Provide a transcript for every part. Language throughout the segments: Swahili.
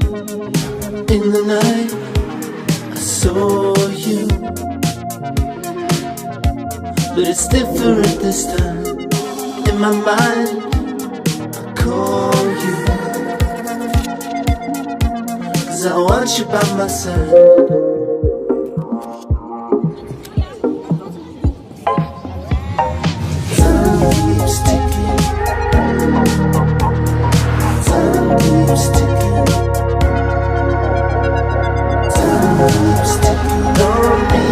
In the night, I saw you, but it's different this time. In my mind, I call you, 'cause I want you by my side. Time keeps ticking. Time keeps ticking. Time keeps ticking on me.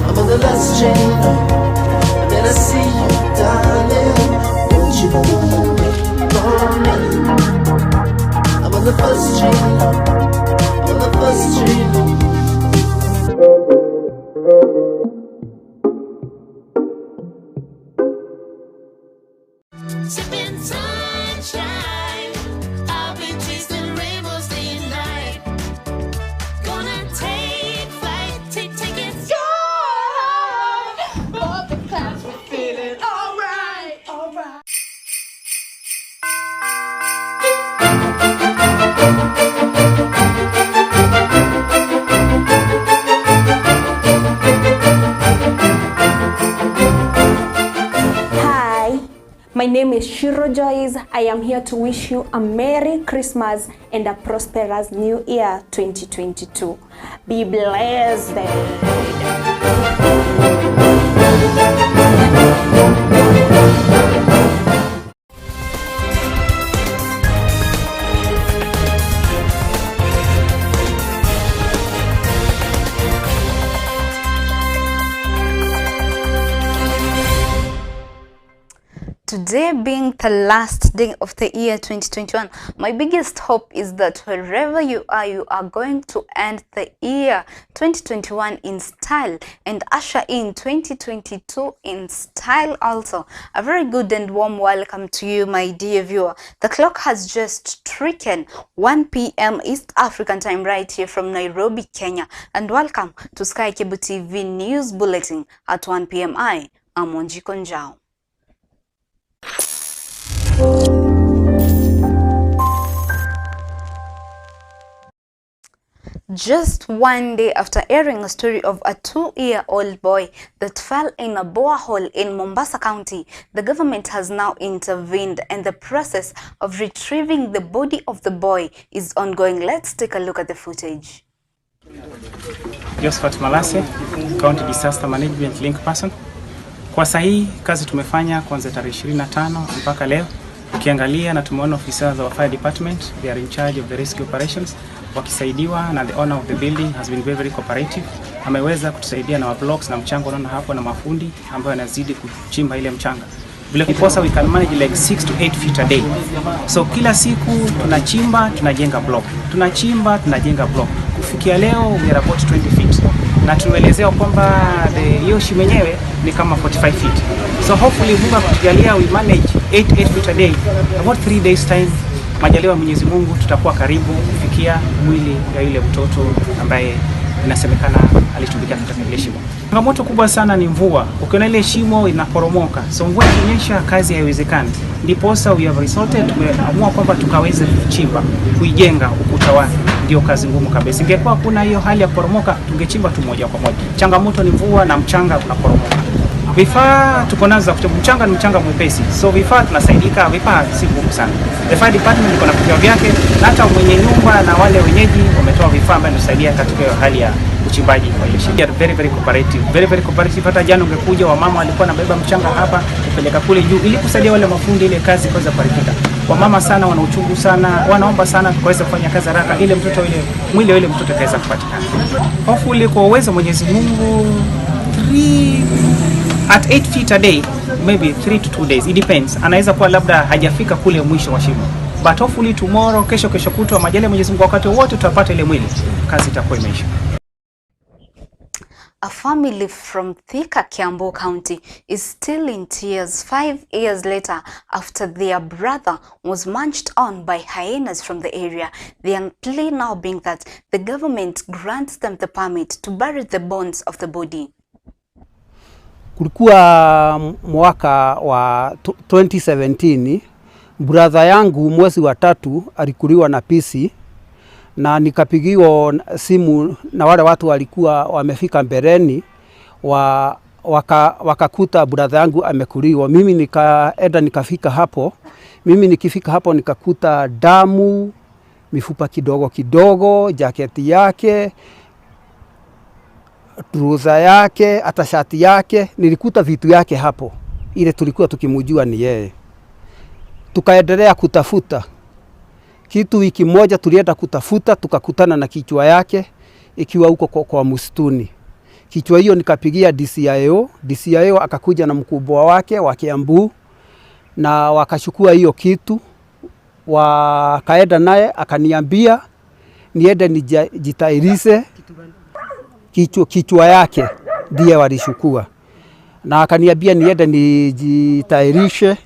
I'm on the last train home, and then I see you, darling. Won't you wait for me? I'm on the first train home. I'm on the first train home. Sipping sunshine, I'll be chasing rainbows day and night. Gonna take flight, take, take it, soar. Above the clouds, we're feeling alright, alright. Hi, my name is Shiro Joyce. I am here to wish you a Merry Christmas and a prosperous New Year 2022. Be blessed. Today being the last day of the year 2021, my biggest hope is that wherever you are going to end the year 2021 in style and usher in 2022 in style also. A very good and warm welcome to you, my dear viewer. The clock has just stricken 1 p.m. East African time right here from Nairobi, Kenya. And welcome to Sky Cable TV News Bulletin at 1 p.m. I am Wanjiku Njau. Just one day after airing a story of a 2-year-old boy that fell in a borehole in Mombasa County, the government has now intervened and the process of retrieving the body of the boy is ongoing. Let's take a look at the footage. Josephat Malase, County Disaster Management Link Person. Kwa sahi kazi tumefanya kuanzia tarehe 25 mpaka leo. Ukiangalia na tumeona officers wa fire department, they are in charge of the rescue operations, wakisaidiwa na the owner of the building has been very, very cooperative. Ameweza kutusaidia na blocks na mchanga unaona hapo na mafundi ambao wanazidi kuchimba ile mchanga. Vile kiposa we can manage like 6 to 8 feet a day. So kila siku tunachimba, tunajenga block. Tunachimba, tunajenga block. Kufikia leo we are about 20 feet. Na tumeelezewa kwamba hiyo shimo yenyewe ni kama 45 feet. So hopefully Mungu akitujalia we manage 8 feet a day. About 3 days time, majaliwa Mwenyezi Mungu, tutakuwa karibu kufikia mwili ya yule mtoto ambaye inasemekana alitumbukia katika ile shimo. Changamoto kubwa sana ni mvua. Ukiona ile shimo inaporomoka. So mvua ikinyesha kazi haiwezekani. Ndiposa we have resorted, tumeamua kwamba tukaweze kuchimba, kuijenga ukuta wake. Ndio kazi ngumu kabisa. Ingekuwa kuna hiyo hali ya kuporomoka, tungechimba tu moja kwa moja. Changamoto ni mvua na mchanga unaporomoka. Vifaa tuko nazo za kuchimba, mchanga ni mchanga mwepesi. So vifaa tunasaidika, vifaa si ngumu sana. The fire department iko na vifaa vyake, na hata mwenye nyumba na wale wenyeji wametoa vifaa ambavyo vinasaidia katika hiyo hali ya uchimbaji wa ile shimo. Very, very cooperative. Very, very cooperative. Hata jana ungekuja wamama walikuwa wanabeba mchanga hapa kupeleka kule juu ili kusaidia wale mafundi ile kazi kuweza kuharikika. Wamama sana wana uchungu sana, wanaomba sana tukaweza kufanya kazi haraka ile mtoto ile mwili ile mtoto kaweza kupatikana. Hopefully kwa uwezo Mwenyezi Mungu 3 at 8 feet a day, maybe 3 to 2 days, it depends. Anaweza kuwa labda hajafika kule mwisho wa shimo. But hopefully tomorrow, kesho kesho kutwa, majaliwa Mwenyezi Mungu, wakati wote tutapata ile mwili, kazi itakuwa imeisha. A family from Thika, Kiambu County is still in tears 5 years later after their brother was munched on by hyenas from the area. Their plea now being that the government grants them the permit to bury the bones of the body. Kulikuwa mwaka wa 2017 Brother yangu mwezi wa tatu alikuliwa na pisi, na nikapigiwa simu na wale watu walikuwa wamefika mbeleni wakakuta brother yangu amekuliwa. Mimi nikaenda nikafika hapo. Mimi nikifika hapo nikakuta damu, mifupa kidogo kidogo, jaketi yake, truza yake, hata shati yake, nilikuta vitu yake hapo. Ile tulikuwa tukimjua ni yeye. Tukaendelea kutafuta. Kitu wiki moja tulienda kutafuta, tukakutana na kichwa yake ikiwa huko kwa msituni. Kichwa hiyo nikapigia DCIO, DCIO akakuja na mkubwa wake wa Kiambu na wakachukua hiyo kitu, wakaenda naye akaniambia niende nijitairise kichwa yake ndiye walishukua, na akaniambia niende nijitairishe,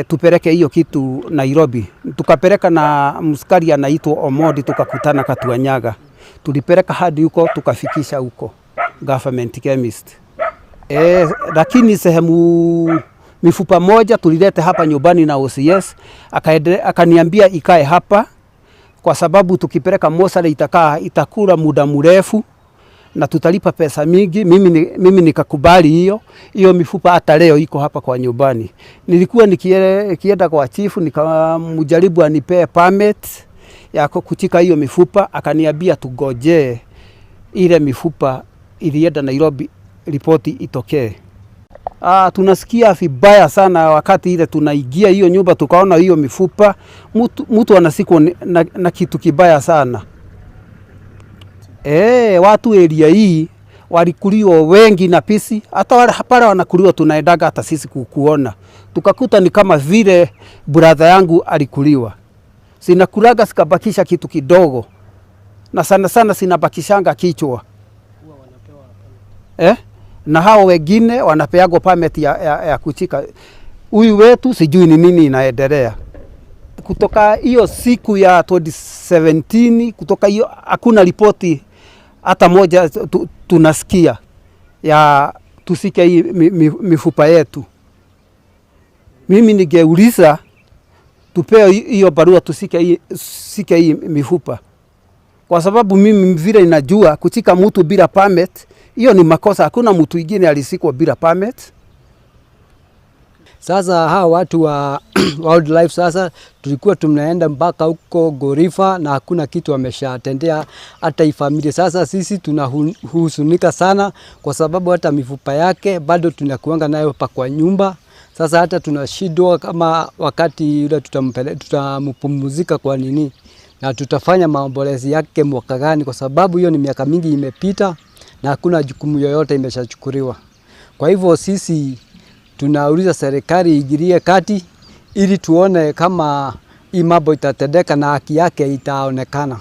tupeleke hiyo kitu Nairobi. Tukapeleka na mskari anaitwa Omodi, tukakutana Katuanyaga. Tulipeleka hadi huko, tukafikisha huko government chemist. Lakini sehemu mifupa moja tulilete hapa nyumbani na OCS, akaniambia ikae hapa kwa sababu tukipeleka mosale itakula muda mrefu na tutalipa pesa mingi. Mimi nikakubali hiyo mifupa hata leo iko hapa kwa nyumbani. Nilikuwa nikienda kwa chifu nikamjaribu anipee permit ya kuchika hiyo mifupa, akaniambia tugojee ile mifupa ilienda Nairobi ripoti itokee. Tunasikia vibaya sana wakati ile tunaingia hiyo nyumba tukaona hiyo mifupa, mtu anasikwa na kitu kibaya sana. Watu area hii walikuliwa wengi na pisi, hata wale pale wanakuliwa tunaendaga hata sisi kuona. Tukakuta ni kama vile brother yangu alikuliwa. Sinakulaga sikabakisha kitu kidogo. Na sana sana sinabakishanga kichwa. Na hao wengine wanapeagwa permit ya kuchika. Huyu wetu sijui ni nini inaendelea. Kutoka hiyo siku ya 2017, kutoka hiyo hakuna ripoti hata moja tunasikia ya tusike hii mifupa yetu. Mimi ningeuliza tupewe hiyo barua tusike hii mifupa. Kwa sababu mimi vile ninajua kuchika mtu bila permit hiyo ni makosa. Hakuna mtu mwingine alisikwa bila permit. Sasa hawa watu wa wildlife sasa tulikuwa tunaenda mpaka huko Gorifa na hakuna kitu wameshatendea hata hii familia. Sasa sisi tunahuzunika sana kwa sababu hata mifupa yake bado tunakuanga nayo pa kwa nyumba. Sasa hata tunashindwa kama wakati yule tutampumzika kwa nini na tutafanya maombolezi yake mwaka gani, kwa sababu hiyo ni miaka mingi imepita na hakuna jukumu yoyote imeshachukuliwa. Kwa hivyo sisi tunauliza serikali iingilie kati ili tuone kama hii mambo itatendeka na haki yake itaonekana.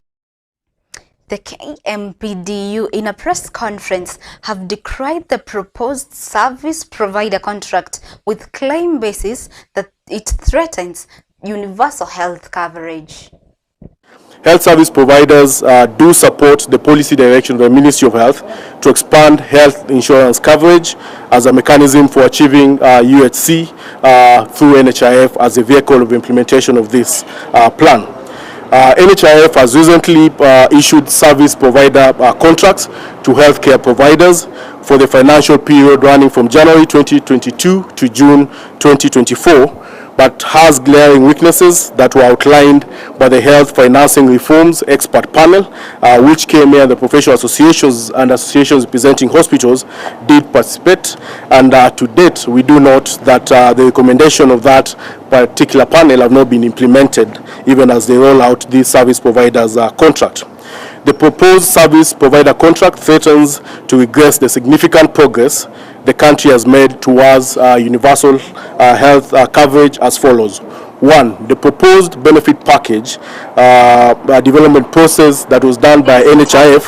The KMPDU in a press conference have decried the proposed service provider contract with claim basis that it threatens universal health coverage. Health service providers do support the policy direction of the Ministry of Health to expand health insurance coverage as a mechanism for achieving UHC through NHIF as a vehicle of implementation of this plan. NHIF has recently issued service provider contracts to healthcare providers for the financial period running from January 2022 to June 2024, but has glaring weaknesses that were outlined by the Health Financing Reforms Expert Panel, which KMA and the professional associations and associations representing hospitals did participate. And to date, we do note that the recommendation of that particular panel have not been implemented, even as they roll out this service providers contract. The proposed service provider contract threatens to regress the significant progress the country has made towards universal health coverage as follows. One, the proposed benefit package development process that was done by NHIF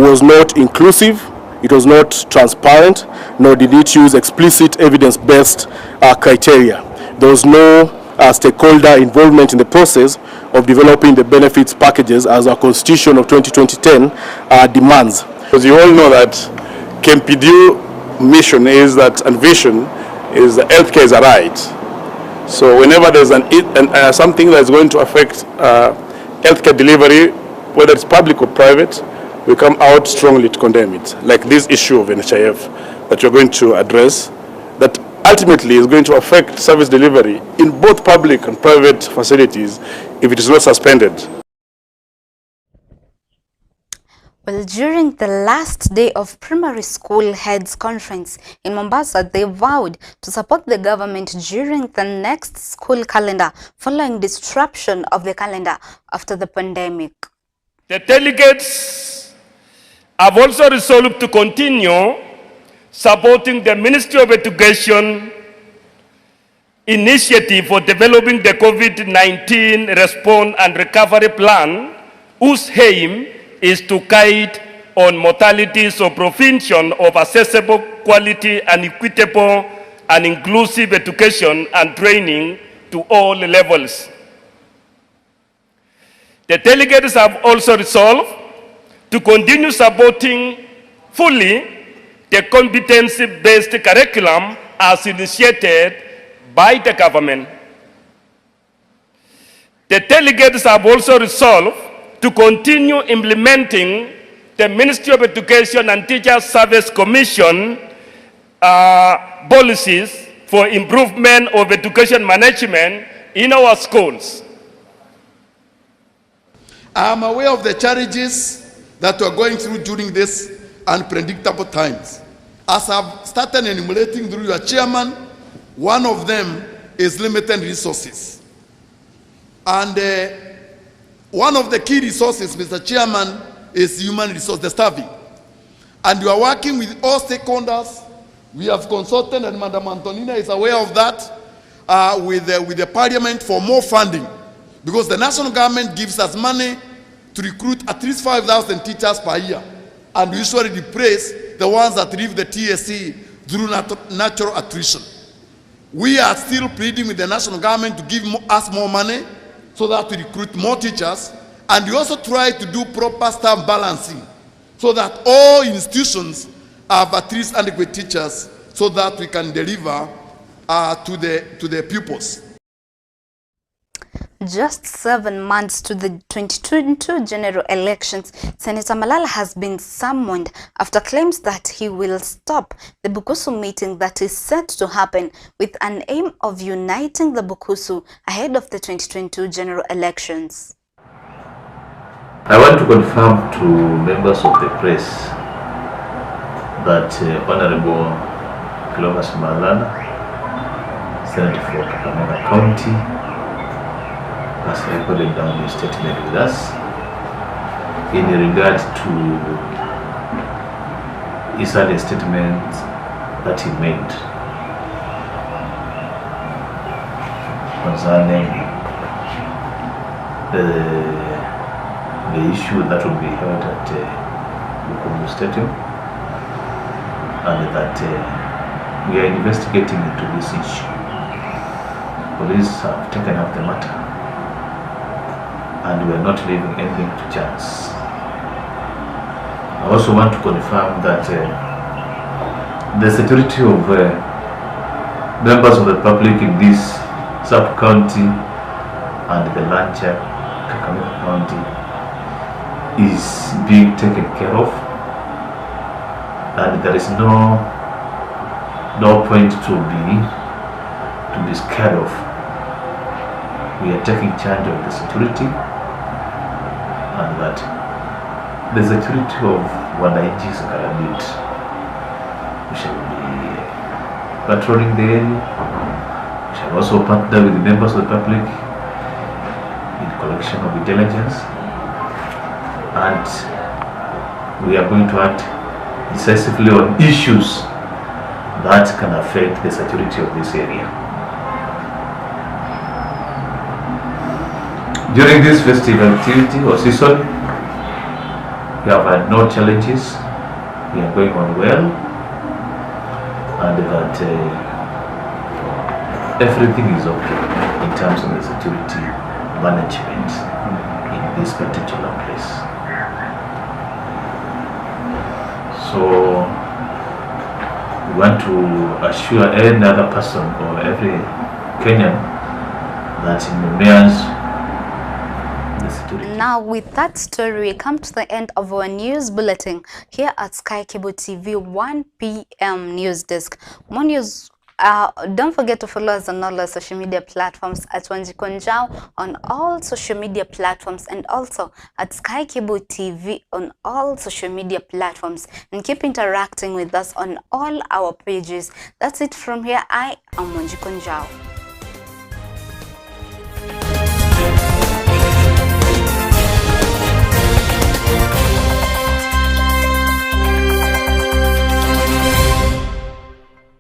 was not inclusive, it was not transparent, nor did it use explicit evidence-based criteria. There was no stakeholder involvement in the process of developing the benefits packages as our Constitution of 2010 demands. Because you all know that KMPDU mission is that, and vision is that healthcare is a right. So whenever there's something that's going to affect healthcare delivery, whether it's public or private, we come out strongly to condemn it, like this issue of NHIF that we're going to address, that ultimately is going to affect service delivery in both public and private facilities if it is not suspended. Well, during the last day of primary school heads conference in Mombasa, they vowed to support the government during the next school calendar following disruption of the calendar after the pandemic. The delegates have also resolved to continue supporting the Ministry of Education initiative for developing the COVID-19 response and recovery plan, whose aim is to guide on modalities of provision of accessible, quality, and equitable and inclusive education and training to all levels. The delegates have also resolved to continue supporting fully the competency-based curriculum as initiated by the government. The delegates have also resolved to continue implementing the Ministry of Education and Teacher Service Commission policies for improvement of education management in our schools. I am aware of the challenges that we are going through during these unpredictable times. As I've started enumerating through your chairman, one of them is limited resources. And one of the key resources, Mr. Chairman, is human resource, the staffing. And we are working with all stakeholders. We have consulted, and Madam Antonina is aware of that, with the parliament for more funding. Because the national government gives us money to recruit at least 5,000 teachers per year. And we usually replace the ones that leave the TSC through natural attrition. We are still pleading with the national government to give us more money so that we recruit more teachers. And we also try to do proper staff balancing so that all institutions have at least adequate teachers so that we can deliver to the pupils. Just 7 months to the 2022 general elections, Senator Malala has been summoned after claims that he will stop the Bukusu meeting that is set to happen with an aim of uniting the Bukusu ahead of the 2022 general elections. I want to confirm to members of the press that Honorable Cleophas Malala, Senator for Kakamega County, has recorded down his statement with us in regard to his earlier statement that he made concerning the issue that will be held at Bukumu Stadium, and that we are investigating into this issue. Police have taken up the matter, and we are not leaving anything to chance. I also want to confirm that the security of members of the public in this sub-county and the larger Kakamega County is being taken care of, and there is no point to be scared of. We are taking charge of the security, and that the security of wananchi is guaranteed. We shall be patrolling the area. We shall also partner with the members of the public in collection of intelligence, and we are going to act decisively on issues that can affect the security of this area. During this festive activity or season, we have had no challenges. We are going on well, and that everything is okay in terms of the security management in this particular place. So we want to assure any other person or every Kenyan That in Mumias, the security. Now, with that story, we come to the end of our news bulletin here at SkyCable TV 1 p.m. News Desk. More news. Don't forget to follow us on all our social media platforms at Wanjiku Njau on all social media platforms, and also at SkyCable TV on all social media platforms. And keep interacting with us on all our pages. That's it from here. I am Wanjiku Njau.